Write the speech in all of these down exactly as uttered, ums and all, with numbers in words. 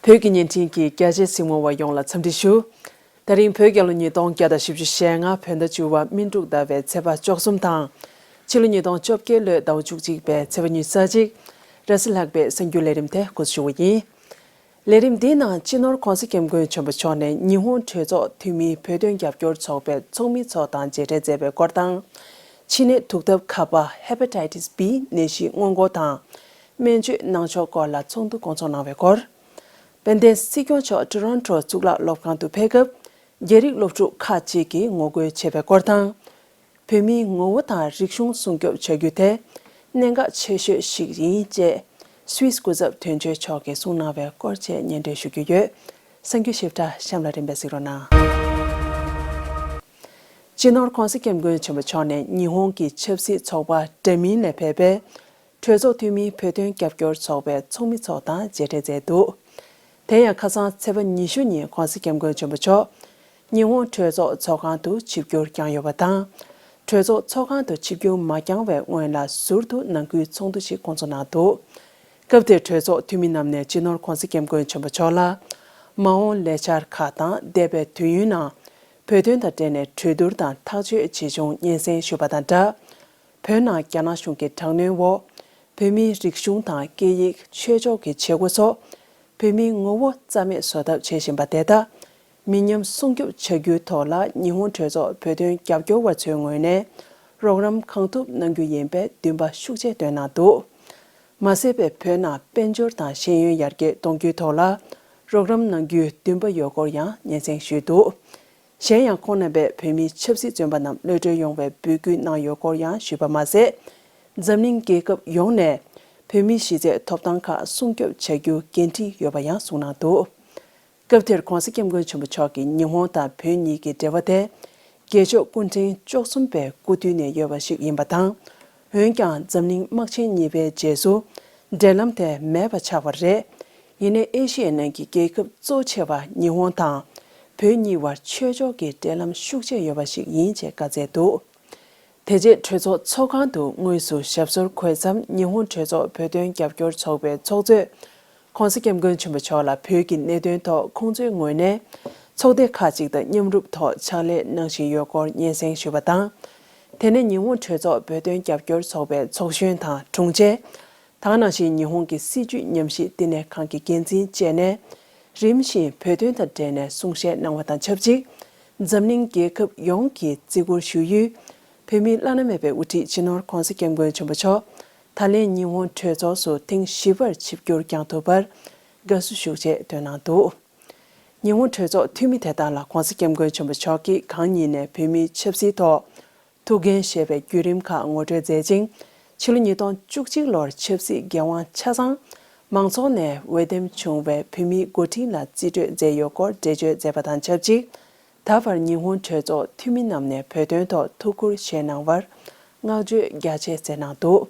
བོད་ཀྱི་བརྙན་འཕྲིན་གྱི་རྒྱ་ཆེའི་གཟིགས་མོ་བ་ཡོངས་ལ་འཚམས་འདྲི་ཞུ། ད་རིང་བོད་རྒྱལ་ལོ་ཉིས་སྟོང་བརྒྱ་དང་བཞི་བཅུ་ཞེ་ལྔ་བོད་ཟླ་བཅུ་བ་སྨིན་དྲུག་ཟླ་བའི་ཚེས་པ་བཅུ་གསུམ་དང་། ཕྱི་ལོ་ཉིས་སྟོང་བཅོ་བརྒྱད་ལོའི་ཟླ་བ་བཅུ་གཅིག་པའི་ཚེས་པ་ཉི་ཤུ་རྩ་གཅིག་རེས་གཟའ་ལྷག་པའི་གསར་འགྱུར་ལས་རིམ་དེ་འགོ་འཛུགས་ཞུ་བ་ཡིན། ལས་རིམ་འདིའི་ནང་སྤྱི་ནོར་༧གོང་ས་༧སྐྱབས་མགོན་ཆེན་པོ་མཆོག་ནས་ཉི་ཧོང་གྲོས་ཚོགས་འཐུས་མིའི་བོད་དོན་རྒྱབ་སྐྱོར་ཚོགས་པའི་ཚོགས་མི་ཚོ་དང་མཇལ་འཕྲད་མཛད་པའི་སྐོར་དང་། ཕྱི་ནད་དུག་ཐབས་ཁ་པ་Hepatitis B ནད་གཞི་སྔོན་འགོག་དང་སྨན་བཅོས་གནང་ཕྱོགས་སྐོར་ལ་ཚོགས་འདུ་སྐོང་ཚོགས་གནང་བའི་སྐོར། དཔལ་ལྡན་སྲིད་སྐྱོང་མཆོག་ཊོ་རོན་ཊོ་གཙུག་ལག་སློབ་ཁང་དུ་ཕེབས་སྐབས། རྒྱ་རིགས་སློབ་ཕྲུག་ཁག་ཅིག་གིས་ངོ་རྒོལ་བྱས་པའི་སྐོར་དང་། བོད་མིའི་ངོ་བོ་དང་རིག་གཞུང་སྲུང་སྐྱོབ་བྱ་རྒྱུ་དེ་གནད་འགག་ཆེ་ཤོས་ཤིག་ཡིན་ཅེས་སུད་སི་སྐུ་ཚབ་དོན་གཅོད་མཆོག་གིས་གསུངས་གནང་བའི་སྐོར་བཅས་སྙན་སྒྲོན་ཞུ་རྒྱུ་ཡོད། གསར་འགྱུར་ཞིབ་ཕྲ་གཤམ་ལ་རིམ་པས་གཟིགས་རོགས་གནང་། སྤྱི་ནོར་༧གོང་ས་༧སྐྱབས་མགོན་ཆེན་པོ་མཆོག་ནས་ཉི་ཧོང་གི་ཆབ་སྲིད་ཚོགས་པ་འདྲ་མིན་ལས་ཕེབས་པའི་གྲོས་ཚོགས་འཐུས་མིའི་བོད་དོན་རྒྱབ་སྐྱོར་ཚོགས་པའི་ཚོགས་མི་ཚོ་དང་མཇལ་འཕྲད་མཛད་འདུག་དེ་ཡང་ཁ་སང་ཚེས་པ་ཉི་ཤུ་ཉིན་༧གོང་ས་༧སྐྱབས་མགོན་ཆེན་པོ་མཆོག་ཉི་ཧོང་གྲོས་ཚོགས་ཚོགས་ཁང་དུ་ཆིབས་བསྒྱུར་བསྐྱངས་ཡོད་པ་དང་། གྲོས་ཚོགས་ཚོགས་ཁང་དུ་ཆིབས་བསྒྱུར་མ་བསྐྱངས་པའི་སྔོན་ལ་ཟུར་དུ་ནང་ཁུལ་ཚོགས་འདུ་ཞིག་སྐོང་ཚོགས་གནང་འདུག་སྐབས་དེར་གྲོས་ཚོགས་འཐུས་མི་རྣམས་ནས་སྤྱི་ནོར་༧གོང་ས་༧སྐྱབས་མགོན་ཆེན་པོ་མཆོག་ལ། མ་འོངས་ལས་འཆར་ཁག་དང་འདས་པའི་དུས་ཡུན་ནང་བོད་དོན་དང་འབྲེལ་ནས་གྲོས་བསྡུར་དང་ཐག་གཅོད་བྱེད་བྱུང་སྙན་སེང་ཞུས་པ་དང་སྦྲགས། བོད་ནང་རྒྱ་ནག་གཞུང་གི་དྲག་གནོན་འོག་བོད་མིའི་རིག་གཞུང་དང་སྐད་ཡིག་ཆོས་ཕྱོགས་ཀྱི་བྱེད་སྒོ་སོགས་བོད་མིའི་ངོ་བོ་རྩ་མེད་བཟོ་ཐབས་བྱེད་བཞིན་པ་དེ་དག་མི་ཉམས་སྲུང་སྐྱོབ་བྱ་རྒྱུའི་ཐོག་ལ་ཉི་ཧོང་གྲོས་ཚོགས་བོད་དོན་རྒྱབ་སྐྱོར་བ་ཚོའི་ངོས་ནས་རོགས་རམ་གང་ཐུབ་གནང་རྒྱུ་ཡིན་པའི་འདུན་པ་ཤུགས་ཆེ་བཏོན་གནང་འདུག་མ་ཟད་པའི་བོད་ནང་དཔལ་འབྱོར་དང་ཤེས་ཡོན་ཡར་རྒྱས་གཏོང་རྒྱུའི་ཐོག་ལ་རོགས་རམ་གནང་རྒྱུའི་འདུན་པ་ཡོད་སྐོར་ཡང་སྙན་སེང་ཞུས་འདུག་གཞན་ཡང་ཁོང་རྣམ་པས་བོད་མིའི་ཆབ་སྲིད་བཙོན་པ་རྣམས་གློད་གྲོལ་ཡོང་བའི་འབོད་སྐུལ་གནང་ཡོད་སྐོར་ཡང་ཞུས་པ་མ་ཟད། འཛམ་གླིང་རྒྱལ་ཁབ་ཡོངས་ནས་བོད་མིའི་གཞི་རྩའི་ཐོབ་ཐང་ཁག་སྲུང་སྐྱོབ་བྱ་རྒྱུ་འགན་འཁྲི་ཡོད་པ་ཡང་གསུངས་གནང་འདུག་སྐབས་དེར་༧གོང་ས་༧སྐྱབས་མགོན་ཆེན་པོ་མཆོག་གིས་ཉི་ཧོང་དང་བོད་གཉིས་ཀྱི་འབྲེལ་བ་དེ་རྒྱལ་མཆོག་སྐུ་ཕྲེང་བཅུ་གསུམ་པའི་སྐུ་དུས་ནས་ཡོད་པ་ཞིག་ཡིན་པ་དང་། འོན་ཀྱང་འཛམ་གླིང་དམག་ཆེན་གཉིས་པའི་རྗེས་སུ་འབྲེལ་ལམ་དེ་མེད་པ་ཆགས་པ་རེད། ཡིན་ནའི་ཨེ་ཤི་ཡའི་ནང་གི་རྒྱལ་ཁབ་གཙོ་ཆེ་བ་ཉི་ཧོང་དང་བོད་གཉིས་བར་ཆོས་ཕྱོགས་ཀྱི་འབྲེལ་ལམ་ཤུགས་ཆེ་ཡོད་པ་ཞིག་ཡིན་ཅེས་བཀའ་སྩལ་འདུག་དེ་རྗེས་གྲོས་ཚོགས་ཚོགས་ཁང་དུ་དངོས་སུ་ཞབས་སོར་འཁོད་མཚམས་ཉི་ཧོང་གྲོས་ཚོགས་བོད་དོན་རྒྱབ་སྐྱོར་ཚོགས་པའི་ཚོགས་གཙོས་༧གོང་ས་༧སྐྱབས་མགོན་ཆེན་པོ་མཆོག་ལ་བོད་ཀྱི་གནད་དོན་ཐོག་ཁོང་ཚོའི་ངོས་ནས་ཚོགས་སྡེ་ཁག་ཅིག་དང་མཉམ་རུབ་ཐོག་ཕྱག་ལས་གནང་བཞིན་ཡོད་སྐོར་སྙན་སེང་ཞུས་པ་དང་། དེ་ནས་ཉི་ཧོང་གྲོས་ཚོགས་བོད་དོན་རྒྱབ་སྐྱོར་ཚོགས་པའི་ཚོགས་གཞོན་དང་དྲུང་ཆེ། དེ་ནང་བཞིན་ཉི་ཧོང་གི་སྲིད་བྱུས་ཉམས་ཞིབ་བསྟི་གནས་ཁང་གི་འགན་འཛིན་བཅས་ནས་རིམ་བཞིན་བོད་དོན་དང་འབྲེལ་ནས་གསུང་བཤད་གནང་བ་དང་ཆབས་ཅིག་འཛམ་གླིང་རྒྱལ་ཁབ་ཡོངས་ཀྱིས་བརྩི་བཀུར་ཞུ་ཡུལ་བོད་མིའི་བླ་ན་མེད་པའི་དབུ་ཁྲིད་སྤྱི་ནོར་༧གོང་ས་༧སྐྱབས་མགོན་ཆེན་པོ་མཆོག་ད་ལན་ཉི་ཧོང་གྲོས་ཚོགས་སུ་ཐེངས་བཞི་པར་ཆིབས་བསྒྱུར་བསྐྱངས་ཐུབ་པར་དགའ་བསུ་ཤུགས་ཆེ་བཏོན་གནང་འདུག་ཉི་ཧོང་གྲོས་ཚོགས་འཐུས་མི་དེ་དག་ལ་༧གོང་ས་༧སྐྱབས་མགོན་ཆེན་པོ་མཆོག་གིས་གང་ཉིད་ནས་བོད་མིའི་ཆབ་སྲིད་ཐོག་ཐུགས་འགན་བཞེས་པའི་བརྒྱུད་རིམ་ཁག་ངོ་སྤྲོད་མཛད་ཅིང་། ཕྱི་ལོ་ཉིས་སྟོང་བཅུ་གཅིག་ལོར་ཆབ་སྲིད་འགན་དབང་ཆ་ཚང་མང་ཚོགས་ནས་འོས་འདེམས་བྱུང་བའི་བོད་མིའི་འགོ་ཁྲིད་ལ་རྩིས་སྤྲོད་མཛད་ཡོད་སྐོར་འགྲེལ་བརྗོད་མཛད་པ་དང་ཆབས་ཅིག་ད་བར་ཉི་ཧོང་གྲོས་ཚོགས་འཐུས་མི་རྣམས་ནས་བོད་དོན་ཐོག་ཐུགས་ཁུར་བཞེས་གནང་བར་བསྔགས་བརྗོད་རྒྱ་ཆེ་མཛད་གནང་འདུག་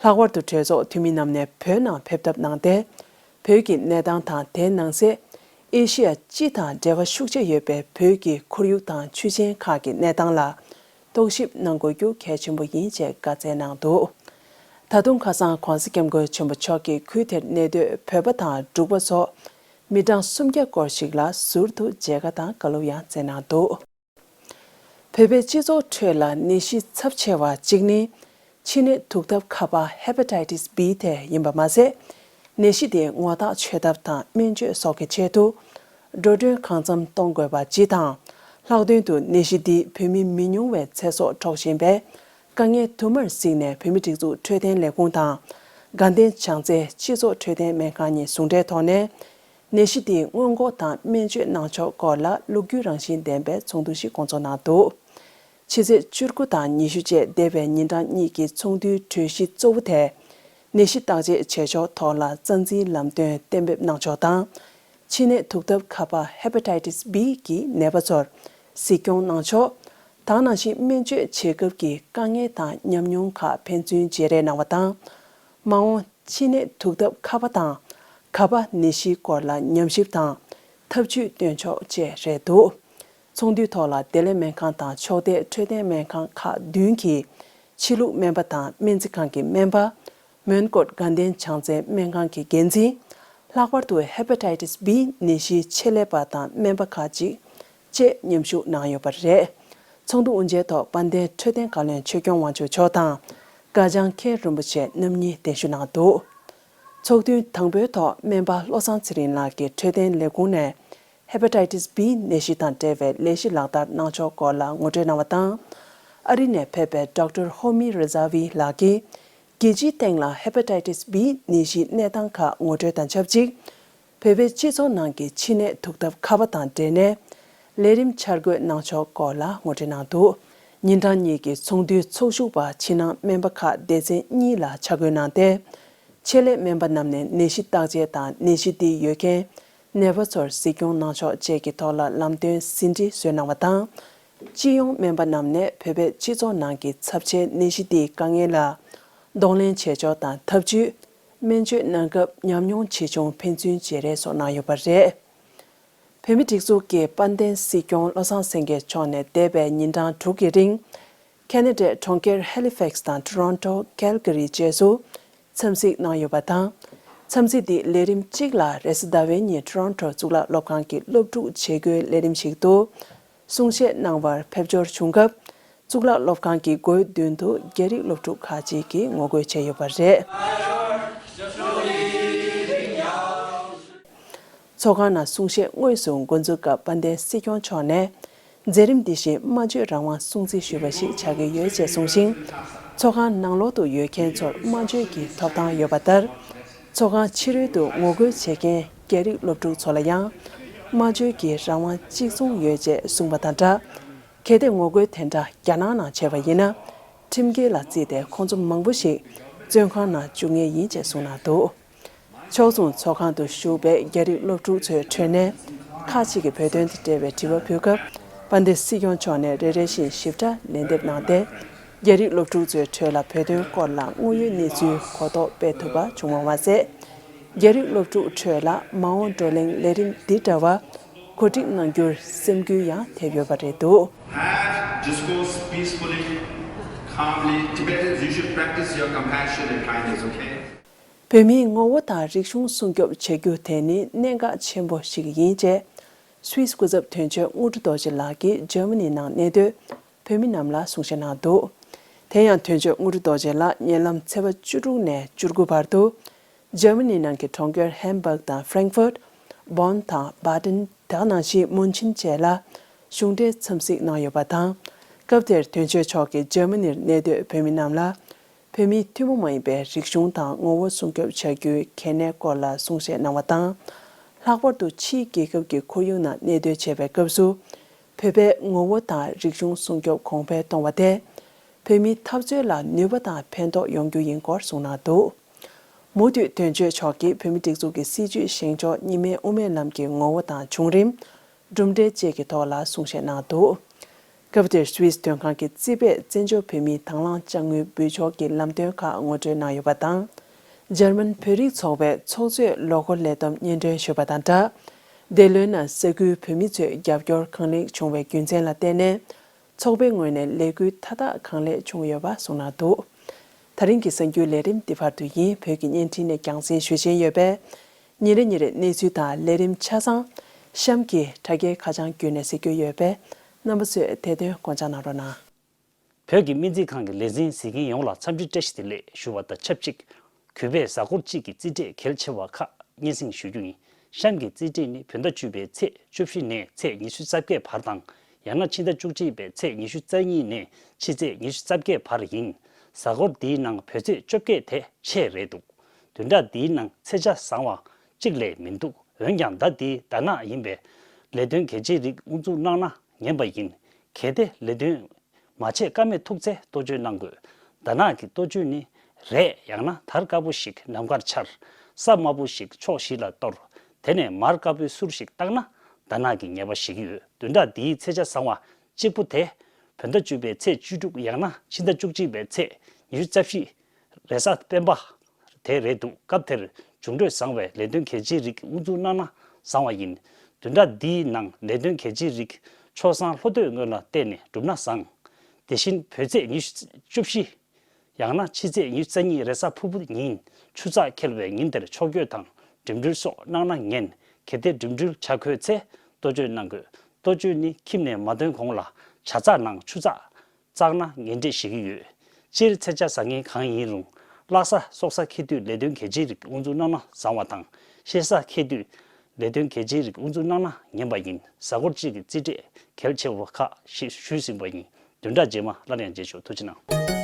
ལྷག་པར་དུ་གྲོས་ཚོགས་འཐུས་མི་རྣམས་ནས་བོད་ནང་ཕེབས་ཐབས་གནང་སྟེ། བོད་ཀྱི་གནས་སྟངས་དང་དེའི་ནང་གསེས་ཨེ་ཤི་ཡ་སྤྱི་དང་འབྲེལ་བ་ཤུགས་ཆེ་ཡོད་པའི་བོད་ཀྱི་ཁོར་ཡུག་དང་ཆུ་ཆེན་ཁག་གི་གནས་སྟངས་ལ་རྟོག་ཞིབ་གནང་དགོས་རྒྱུ་གལ་ཆེན་པོ་ཡིན་ཅེས་བཀའ་སྩལ་གནང་འདུག་ད་དུང་ཁ་སང་༧གོང་ས་༧སྐྱབས་མགོན་ཆེན་པོ་མཆོག་གིས་ཁུལ་དེར་གནས་སྡོད་བོད་པ་དང་འབྲུག་པ་སོགས་མི་གྲངས་སུམ་བརྒྱ་སྐོར་ཞིག་ལ་ཟུར་དུ་མཇལ་ཁ་དང་བཀའ་སློབ་ཡང་སྩལ་གནང་འདུག་བོད་པའི་སྤྱི་ཚོགས་ཁྲོད་ལ་ནད་གཞི་ཚབས་ཆེ་བ་གཅིག་ནི་མཆིན་ནད་དུག་ཐབས་ཁ་པ་Hepatitis B དེ་ཡིན་པ་མ་ཟད། ནད་གཞི་དེ་ངོ་རྟགས་ཆོད་ཐབས་དང་སྨན་བཅོས་སོགས་ཀྱི་ཆེད་དུ་འགྲོ་གྲོན་གང་འཚམ་གཏོང་དགོས་པ་སྤྱི་དང་། ལྷག་དོན་དུ་ནད་གཞི་འདིས་བོད་མི་མི་ཉུང་བའི་ཚེ་སྲོག་འཕྲོག་བཞིན་པའི་དཀའ་ངལ་དུ་མར་གཟིགས་ནས་བོད་མིའི་སྒྲིག་འཛུགས་འཕྲོད་བསྟེན་ལས་ཁུངས་དང་། དགའ་ལྡན་བྱང་རྩེ་སྤྱི་ཚོགས་འཕྲོད་བསྟེན་སྨན་ཁང་གཉིས་ཟུང་འབྲེལ་ཐོག་ནས། ནད་གཞི་དེའི་སྔོན་འགོག་དང་སྨན་བཅོས་གནང་ཕྱོགས་སྐོར་ལ་ལོ་རྒྱུས་རང་བཞིན་ལྡན་པའི་ཚོགས་འདུ་ཞིག་སྐོང་ཚོགས་གནང་འདུག་ཕྱི་ཚེས་བཅུ་དགུ་དང་ཉི་ཤུ་བཅས་འདས་པའི་ཉིན་གྲངས་གཉིས་ཀྱི་ཚོགས་འདུའི་གྲོས་གཞི་གཙོ་བོ་དེ། ནད་གཞི་བརྟག་དཔྱད་བྱེད་ཕྱོགས་ཐོག་ལ་རྩ་འཛིན་ལམ་སྟོན་གཏན་འབེབས་གནང་ཕྱོགས་དང་། མཆིན་ནད་དུག་ཐབས་ཁ་པ་Hepatitis B གི་ནད་པ་ཚོར་གཟིགས་སྐྱོང་གནང་ཕྱོགས། དེ་ནང་བཞིན་སྨན་བཅོས་བྱེད་སྐབས་ཀྱི་དཀའ་ངལ་དང་ཉམས་མྱོང་ཁག་ཕན་ཚུན་བརྗེ་རེས་གནང་བ་དང་། མ་འོངས་མཆིན་ནད་དུག་ཐབས་ཁ་པ་དང་ཁ་པ་ནད་གཞིའི་སྐོར་ལ་ཉམས་ཞིབ་དང་ཐབས་ཇུས་སྟོན་ཕྱོགས་བཅས་རེད་འདུག་ཚོགས་འདུའི་ཐོག་ལ་བདེ་ལེགས་སྨན་ཁང་དང་ཕྱོགས་བསྡུས་འཕྲོད་བསྟེན་སྨན་ཁང་ཁག་བདུན་གྱི་ཕྱི་ལུགས་སྨན་པ་དང་སྨན་རྩིས་ཁང་གི་སྨན་པ། མོན་གྷོ་དགའ་ལྡན་བྱང་རྩེ་སྨན་ཁང་གི་འགན་འཛིན། ལྷག་པར་དུ་Hepatitis B ནད་གཞིའི་ཆེད་ལས་པ་དང་སྨན་པ་ཁག་ཅིག་བཅས་མཉམ་ཞུགས་གནང་ཡོད་པ་རེད། ཚོགས་འདུ་དབུ་འབྱེད་ཐོག་དཔལ་ལྡན་འཕྲོད་བསྟེན་བཀའ་བློན་ཆོས་སྐྱོང་དབང་ཕྱུག་མཆོག་དང་། སྐལ་བཟང་མཁན་རིན་པོ་ཆེ་རྣམ་གཉིས་གདན་ཞུ་གནང་འདུག་ཚོགས་ཐུན་དང་པོའི་ཐོག་སྨན་པ་བློ་བཟང་ཚེ་རིང་ལགས་ཀྱིས་འཕྲོད་བསྟེན་ལས་ཁུངས་ནས་Hepatitis B ནད་གཞི་དང་འབྲེལ་བའི་ལས་གཞི་ལག་བསྟར་གནང་ཕྱོགས་སྐོར་ལ་ངོ་སྤྲོད་གནང་བ་དང་། ཨ་རི་ནས་ཕེབས་པའི་Doctor Homi Razavi ལགས་ཀྱིས། རྒྱལ་སྤྱིའི་སྟེང་ལ་Hepatitis B ནད་གཞིའི་གནས་སྟངས་ཁག་ངོ་སྤྲོད་དང་ཆབས་ཅིག་བོད་པའི་སྤྱི་ཚོགས་ནང་གི་ཕྱི་ནད་ཐུག་ཐབས་ཁ་པ་དང་འབྲེལ་ནས། ལས་རིམ་འཆར་འགོད་གནང་ཕྱོགས་སྐོར་ལ་ངོ་སྤྲོད་གནང་འདུག་ཉིན་གྲངས་གཉིས་ཀྱི་ཚོགས་འདུའི་ཚོགས་ཞུགས་པ་ཕྱི་ནང་སྨན་པ་ཁག་སྡེ་ཚན་གཉིས་ལ་ཆ་བགོས་གནང་སྟེ། ཆེད་ལས་སྨན་པ་རྣམས་ནས་ནད་གཞི་བརྟག་དཔྱད་དང་ནད་གཞི་འདི་ཡོད་མཁན་ནད་པ་ཚོར་གཟིགས་སྐྱོང་གནང་ཕྱོགས་བཅས་ཀྱི་ཐོག་ལ་ལམ་སྟོན་ཟིན་བྲིས་བཟོས་གནང་བ་དང་། སྤྱི་ཡོངས་སྨན་པ་རྣམས་ནས་བོད་པའི་སྤྱི་ཚོགས་ནང་གི་ཚབས་ཆེའི་ནད་གཞི་འདིའི་དཀའ་ངལ་ལ་གདོང་ལེན་བྱེད་ཕྱོགས་དང་ཐབས་ཇུས། སྨན་བཅོས་གནང་སྐབས་ཉམས་མྱོང་ཇི་བྱུང་ཕན་ཚུན་བརྗེ་རེས་སོགས་གནང་ཡོད་པ་རེད། བོད་མིའི་སྒྲིག་འཛུགས་ཀྱི་དཔལ་ལྡན་སྲིད་སྐྱོང་བློ་བཟང་སེང་གེ་མཆོག་ནས་འདས་པའི་ཉིན་གྲངས་དྲུག་གི་རིང་། ཁེ་ན་ཌའི་གྲོང་ཁྱེར་Halifax དང་Toronto, Calgary བཅས་སུ་འཚམས་གཟིགས་གནང་ཡོད་པ་དང་། འཚམས་གཟིགས་འདི་ལས་རིམ་གཅིག་ལ་རེས་གཟའ་ཟླ་བའི་ཉིན་Toronto གཙུག་ལག་སློབ་ཁང་གི་སློབ་ཕྲུག་བྱེད་སྒོའི་ལས་རིམ་ཞིག་ཏུ། གསུང་བཤད་གནང་བར་ཕེབས་འབྱོར་བྱུང་སྐབས། གཙུག་ལག་སློབ་ཁང་གི་སྒོའི་མདུན་དུ་རྒྱ་རིགས་སློབ་ཕྲུག་ཁག་ཅིག་གིས་ངོ་རྒོལ་བྱས་ཡོད་པ་རེད། ཚོགས་ཁང་ནང་གསུང་བཤད་དངོས་སུ་འགོ་འཛུགས་སྐབས་དཔལ་ལྡན་སྲིད་སྐྱོང་མཆོག་ནས། མཛད་རིམ་འདི་བཞིན་སྨྲ་བརྗོད་རང་དབང་སྲུང་བརྩི་ཞུས་པ་ཞིག་ཆགས་ཀྱི་ཡོད་ཅེས་གསུངས་ཤིང་། ཚོགས་ཁང་ནང་ལོགས་སུ་ཡོད་མཁན་ཚོར་སྨྲ་བརྗོད་ཀྱི་ཐོབ་ཐང་ཡོད་པ་ལྟར། ཚོགས་ཁང་ཕྱི་རོལ་དུ་ངོ་རྒོལ་བྱེད་མཁན་རྒྱ་རིགས་སློབ་ཕྲུག་ཚོ་ལ་ཡང་། སྨྲ་བརྗོད་ཀྱི་རང་དབང་གཅིག་མཚུངས་ཡོད་ཅེས་གསུངས་པ་དང་སྦྲགས། གལ་ཏེ་ངོ་རྒོལ་དེ་འདྲ་རྒྱ་ནག་ནང་བྱས་པ་ཡིན་ན། ཁྲིམས་འགལ་ལ་བརྩིས་ཏེ་ཁོང་ཚོ་མང་པོ་ཞིག་བཙོན་ཁང་ནང་འཇུག་ངེས་ཡིན་ཅེས་གསུངས་གནང་འདུག་ཕྱོགས་མཚུངས་ཚོགས་ཁང་དུ་བཞུགས་པའི་རྒྱ་རིགས་སློབ་ཕྲུག་ཚོའི་ཁྲོད་ནས་ཁག་ཅིག་གིས་བོད་དོན་དང་འབྲེལ་བའི་དྲི་བ་ཕུལ་སྐབས། དཔལ་ལྡན་སྲིད་སྐྱོང་མཆོག་ནས་རེ་རེ་བཞིན་ཞིབ་ཕྲ་ལན་འདེབས་གནང་སྟེ། རྒྱ་རིགས་སློབ་ཕྲུག་ཚོའི་ཁྲོད་ལ་བོད་དོན་སྐོར་ལ་དངོས་ཡོད་གནས་ཚུལ་གོ་རྟོགས་སྤེལ་ཐུབ་པ་བྱུང་བ་མ་ཟད། རྒྱ་རིགས་སློབ་ཕྲུག་ཁྲོད་ལ་མ་འོངས་བགྲོ་གླེང་ལས་རིམ་འདི་འདྲ་བ་གོ་སྒྲིག་གནང་རྒྱུར་སེམས་འགུལ་ཡང་ཐེབས་ཡོད་པ་རེད་འདུག Have discourse peacefully, calmly. Tibetans, you should practice your compassion and kindness, okay? བོད་མིའི་ངོ་བོ་དང་རིག་གཞུང་སྲུང་སྐྱོབ་བྱ་རྒྱུ་དེ་ནི་གནད་འགག་ཆེན་པོ་ཞིག་ཡིན་ཅེས། སུད་སི་སྐུ་ཚབ་དོན་གཅོད་དངོས་གྲུབ་རྡོ་རྗེ་ལགས་ཀྱིས་འཇར་མ་ནི་ནང་གནས་སྡོད་བོད་མི་རྣམས་ལ་གསུང་བཤད་གནང་འདུག་དེ་ཡང་དོན་གཅོད་དངོས་གྲུབ་རྡོ་རྗེ་ལགས་ཉེ་ལམ་ཚེས་པ་བཅུ་དྲུག་ནས་བཅུ་དགུ་བར་དུ། འཇར་མ་ནི་ནང་གི་གྲོང་ཁྱེར་ཧེམ་བྷག་དང་ཧྥ་རེང་ཧྥུར། སྦོན་དང་བྷ་ཏན། དེ་ནང་བཞིན་མུན་ཆིན་བཅས་ལ་གཞུང་འབྲེལ་འཚམས་གཟིགས་གནང་ཡོད་པ་དང་། སྐབས་དེར་དོན་གཅོད་མཆོག་གིས་འཇར་མ་ནིར་གནས་སྡོད་བོད་མི་རྣམས་ལ། བོད་མིའི་ཐུན་མོང་མ་ཡིན་པའི་རིག་གཞུང་དང་ངོ་བོ་སྲུང་སྐྱོབ་བྱ་རྒྱུའི་གལ་གནད་སྐོར་ལ་གསུང་བཤད་གནང་བ་དང་། ལྷག་པར་དུ་ཕྱིའི་རྒྱལ་ཁབ་ཀྱི་ཁོར་ཡུག་ནང་གནས་སྡོད་བྱེད་པའི་སྐབས་སུ། བོད་པའི་ངོ་བོ་དང་རིག་གཞུང་སྲུང་སྐྱོབ་གོང་འཕེལ་གཏོང་བ་དེ། བོད་མིའི་འཐབ་རྩོད་ལ་ནུས་པ་དང་ཕན་ཐོགས་ཡོང་རྒྱུ་ཡིན་སྐོར་གསུངས་གནང་འདུག་མུ་མཐུད་དོན་གཅོད་མཆོག་གིས་བོད་མིའི་སྒྲིག་འཛུགས་ཀྱི་སྲིད་བྱུས་བཞེངས་ཕྱོགས་གཉིས་སྨན་དབུ་མའི་ལམ་གྱི་ངོ་བོ་དང་བྱུང་རིམ། གྲུབ་འབྲས་བཅས་ཀྱི་ཐོག་ལ་གསུང་བཤད་གནང་འདུག་སྐབས་དེར་སུད་སི་དོན་ཁང་གི་རྩིས་པས་བཙན་བྱོལ་བོད་མིའི་དང་བླངས་དཔྱ་དངུལ་འབུལ་ཕྱོགས་ཀྱི་ལམ་སྟོན་ཁག་ངོ་སྤྲོད་གནང་ཡོད་པ་དང་། འཇར་མན་བོད་རིགས་ཚོགས་པའི་ཚོགས་གཙོས་ལོ་འཁོར་ལས་བསྡོམས་སྙན་སྒྲོན་ཞུས་པ་དང་སྦྲགས། འདི་ལོའི་ནང་ས་ཁུལ་བོད་མི་ཚོས་རྒྱབ་སྐྱོར་གང་ལེགས་བྱུང་བའི་རྒྱུ་མཚན་ལ་བརྟེན་ནས། ཚོགས་པའི་ངོས་ནས་ལས་འགུལ་མཐའ་དག་གང་ལེགས་བྱུང་ཡོད་པ་གསུངས་གནང་འདུག་ད་རིང་གི་གསར་འགྱུར་ལས་རིམ་འདི་བར་དུ་ཡིན། བོད་ཀྱི་བརྙན་འཕྲིན་ནས་རྒྱང་སྲིང་ཞུ་བཞིན་ཡོད་པས། ཉིན་རེ་ཉིན་རེ་གནས་ཚུལ་དང་ལས་རིམ་ཆ་ཚང་གཤམ་གྱི་དྲ་རྒྱའི་ཁ་བྱང་བརྒྱུད་ནས་གཟིགས་རྒྱུ་ཡོད་པས། རྣམ་པ་ཚོས་དེ་དོན་དགོངས་འཇགས་གནང་རོགས་གནང་། བོད་ཀྱི་སྨན་རྩིས་ཁང་གི་ལས་འཛིན་གཟིགས་མཁན་ཡོངས་ལ་འཚམས་འདྲི་བཀྲ་ཤིས་བདེ་ལེགས་ཞུ་བ་དང་ཆབས་ཅིག་གུས་པས་གཟའ་འཁོར་གཅིག་གི་རྩིས་འབྲས་གལ་ཆེ་བ་ཁག་སྙན་སེང་ཞུ་རྒྱུ་ཡིན། གཤམ་གྱི་རྩིས་འབྲས་ནི་བོད་ཟླ་བཅུ་པའི་ཚེས་བཅུ་བཞི་ནས་ཚེས་ཉི་ཤུ་རྩ་བརྒྱད་བར་དང་། ཡང་ན་ཕྱི་ཟླ་བཅུ་གཅིག་པའི་ཚེས་ཉི་ཤུ་རྩ་གཉིས་ནས་ཕྱི་ཚེས་ཉི་ཤུ་རྩ་བརྒྱད་བར་ཡིན། གཟའ་འཁོར་འདིའི་ནང་བོད་ཚེས་བཅོ་བརྒྱད་དེ་ཆད་རེད་འདུག་བདུན་ཕྲག་འདིའི་ནང་ཚེས་ཆ་བཟང་བ་གཅིག་ལས་མི་འདུག་འོན་ཀྱང་ཟླ་འདིའི་ཟླ་ནག་ཡིན་པས། ལས་དོན་གལ་ཆེའི་རིགས་དབུ་འཛུགས་གནང་ན་ཉན་པ་ཡིན། གལ་ཏེ་ལས་དོན་མ་བྱས་ཀ་མེད་ཐུག་ཚེ་གཏོ་བཅོས་གནང་དགོས། ཟླ་ནག་གི་གཏོ་བཅོས་ནི། རས་ཡང་ན་དར་དཀར་པོ་ཞིག་ནམ་མཁར་འཕྱར། ས་དམར་པོ་ཞིག་ཕྱོགས་བཞི་ལ་གཏོར། དེ་ནས་མར་དཀར་པོའི་གསུར་ཞིག་བཏང་ན་ཟླ་ནག་གི་ཉེས་པ་ཞི་གི་ཡོད། བདུན་ཕྲག་འདིའི་ཚེས་ཆ་བཟང་བ་གཅིག་པུ་དེ། བོད་ཟླ་བཅུ་པའི་ཚེས་བཅུ་དྲུག་ཡང་ན་ཕྱི་ཟླ་བཅུ་གཅིག་པའི་ཚེས་ཉི་ཤུ་རྩ་བཞི། རེས་གཟའ་སྤེན་པ། དེ་རེད་འདུག་སྐབས་དེར་འབྱུང་འཕྲོད་བཟང་བའི་ལས་དོན་གལ་ཆེའི་རིགས་དབུ་འཛུགས་གནང་ན་བཟང་བ་ཡིན། བདུན་ཕྲག་འདིའི་ནང་ལས་དོན་གལ་ཆེའི་རིགས་ཆོག་སང་ལྷོ་སྟོད་ངོས་ལ་བལྟས་ནས་བསྒྲུབས་ན་བཟང་། དེ་བཞིན་བོད་ཚེས་ཉི་ཤུ་བཅུ་བཞི། ཡང་ན་ཕྱི་ཚེས་ཉི་ཤུ་རྩ་གཉིས་རེས་གཟའ་ཕུར་བུ་ཉིན་ཆུ་ཚགས་འཁེལ་བའི་ཉིན་དེར་ཕྱོགས་བསྐྱོད་དང་ འགྲིམ་འགྲུལ་སོགས་གནང་ན་ངན། གལ་ཏེ་འགྲིམ་འགྲུལ་བྱ་དགོས་ཚེ་གཏོ་བཅོས་གནང་དགོས། གཏོ་བཅོས་ནི་ཁྱིམ་ནས་མ་ཐོན་གོང་ལ་ཇ་ཚགས་ནང་ཆུ་ཚགས་བཙགས་ན་ངན་འབྲས་ཞིག་གི་ཡོད། སྤྱིར་ཚེ་ཇ་ཟ་མཁན་གང་ཡིན་རུང་། བཀླག་ས་སོགས་ས་འཁེལ་དུས་ལས་དོན་གལ་ཆེའི་རིགས་དབུ་འཛུགས་གནང་ན་བཟང་བ་དང་། བཤད་ས་འཁེལ་དུས་ལས་དོན་གལ་ཆེའི་རིགས་དབུ་འཛུགས་གནང་ན་ངན་པ་ཡིན། གཟའ་འཁོར་གཅིག་གི་རྩིས་སྤྲོད་གལ་ཆེ་བ་ཁག་ཞིག་ཞུས་ཟིན་པ་ཡིན། བདུན་ཕྲག་རྗེས་མ་སླར་ཡང་མཇལ་ཆོག་ཐུགས་རྗེ་གནང་།